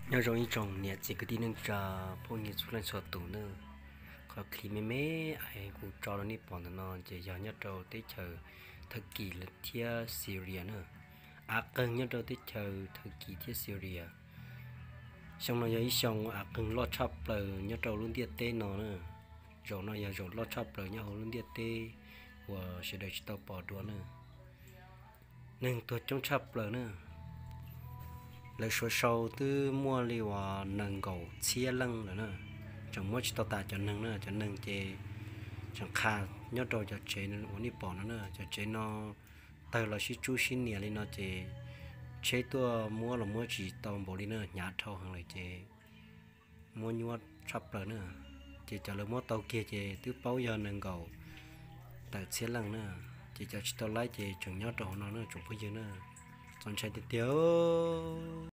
Nyob zoo ib tsoom niam txiv kwv tij neej tsa phooj ywg txhua leej txhua tus nawb. Qhov clip me me es kuv tso rau nej pom ntawm no ces yog nyob rau teb chaws Thawj Kis thiab Syria na. Av qeeg nyob rau teb chaws Thawj Kis thiab Syria. Xyoo no yog ib xyoo av qeeg loj tshaj plaws nyob rau lub ntiaj teb no na. Zaum no yog zaum loj tshaj plaws nyob hauv lub ntiaj teb uas sawv daws tsis tau pom dua na. Neeg tuag coob tshaj plaws na. Lawv suav sau twb muaj li uas nees nkaum txhiab leej lawm na. Tseem muab tsis tau tas cov neeg na, cov neeg ces tseem qha nyob rau cov tsev uas nej pom no na. Cov tsev no tawg los sib tsub sib nias li no ces tsheb tuaj muab los muab tsis tau npaum li na, hnyav dhau heev lawm ces muab nyuab tshaj plaws na. Ces cov lawv muab tau kiag ces twb paub yog nees nkaum tawm txhiab leej na. Ces cov tsis tau laib ces tseem nyob rau hauv no na tsoom phooj ywg na. Txaus ntshai tiag tiag.